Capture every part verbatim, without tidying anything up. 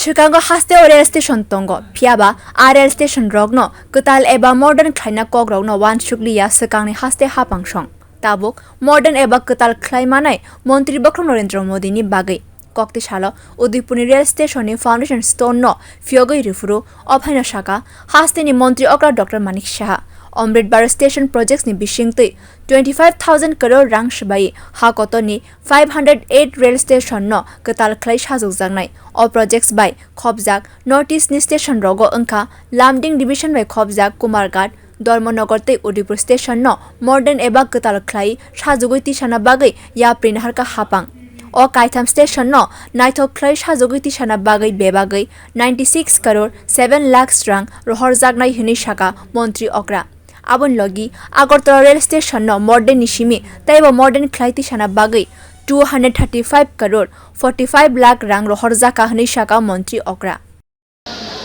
Swkango haste o rail station tongo, phiyaba a rail station rokno kwtal eba modern khlaina kokrokno uansukliya swkangni haste hapangsong. Tabuk modern eba kwtal khlai manai Montri Bokhrom Narendra Modini bagwi. Kokti salo Udaipurni rail station ni foundation stone no phiyogwi rifuru, ophaino saka hasteni Montri okra Doctor Manik Saha. Amrit Bharat station projects ni bisingtwi twenty five thousand crore rang swbai ha kotorni five hundred eight rail station no kwtal khlai sajokjaknai. O projects bai khopjak North East ni station rogo wngkha Lumding division bai khopjak Kumarghat, Dharmanagar tei Udaipur station no modern eba kwtal khlai sajogwi tisana bagwi yapri naharkha hapang. O kaitham station no naithok khlai sajogwi tisana bagwi bebagwi ninety six crore seven lakhs rang rohorjaknai hwnwi saka Montri okra. Aboni logi Agartala rail station no modern ni simi teibo modern khlai tisana bagwi two hundred thirty five crore forty five lakh rang rohorjakha hwnwi saka Montri okra.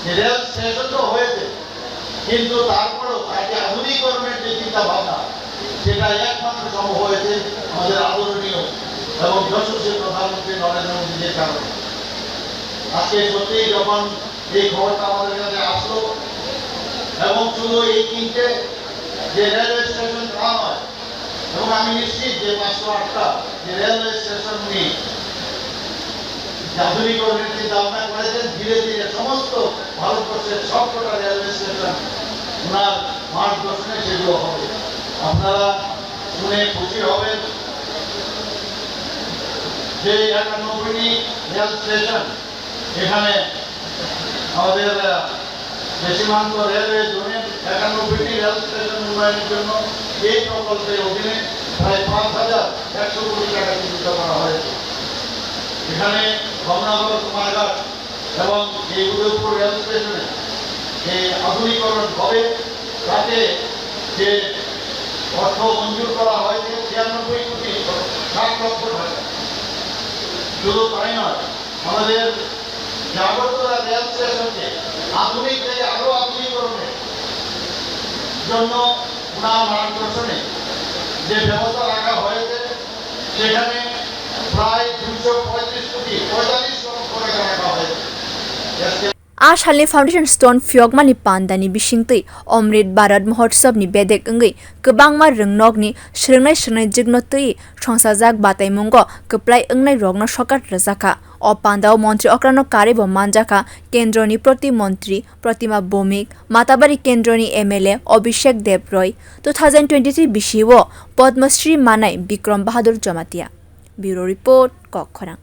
যে rail station তো হয়েছে, কিন্তু তারপরেও তাকে আধুনিকরণের যে চিন্তা ভাবনা, সেটা একমাত্র সম্ভব হয়েছে আমাদের আদরণীয় এবং যশস্বী প্রধানমন্ত্রী নরেন্দ্র মোদীজির কারণে। আজকে সত্যিই যখন এই খবরটা আমাদের কাছে আসলো এবং শুধু এই তিনটে যে রেলওয়ে স্টেশন তা নয়, এবং আমি নিশ্চিত যে পাঁচশো আটটা যে রেলওয়ে স্টেশন উনি আধুনিকরণের চিন্তা ভাবনা করেছেন, ধীরে ধীরে সমস্ত ভারতবর্ষের সবকটা রেলওয়ে স্টেশন ওনার মার্গদর্শনে সেগুলো হবে। আপনারা শুনে খুশি হবেন যে একানব্বইটি রেল স্টেশন এখানে আমাদের, আহ, যে সীমান্ত রেলওয়ে জোনের একানব্বইটি রেল স্টেশন উন্নয়নের জন্য এই প্রকল্পের অধীনে প্রায় পাঁচ হাজার একশো কোটি টাকা চিহ্নিত করা হয়েছে। এখানে রমনাঘাট, কুমারঘাট এবং এই উদয়পুর রেল স্টেশনে যে আধুনিকরণ হবে, তাতে যে অর্থ মঞ্জুর করা হয়েছে ছিয়ানব্বই কোটি সাত লক্ষ টাকা। শুধু তাই নয়, আমাদের যে আগরতলা রেল স্টেশনকে আধুনিক থেকে আরো আধুনিকরণের জন্য ওনার মার্গদর্শনে যে ব্যবস্থা রাখা হয়েছে, সেখানে প্রায় দুইশো পঁয়ত্রিশ কোটি পঁয়তাল্লিশ লক্ষ টাকা রাখা হয়েছে। A salni foundation stone phiyokmani pandani bisingtwi Amrit Bharat Mahotsav ni bedek wngwi kwbangma rwngnokni swrwngnai swrwngnai jwkno twi songsajak bataimungo kwplai wngnai rokno sokat rwjakha. O pandao montri okrano karwi bo manjakha kendroni proti montri Pratima Bhowmik, Matabari kendroni M L A Abhishek Dev Roy, two thousand twenty-three bisio Padma Shri manai Bikram Bahadur Jamatia. Bureau Report, Kokkhorang.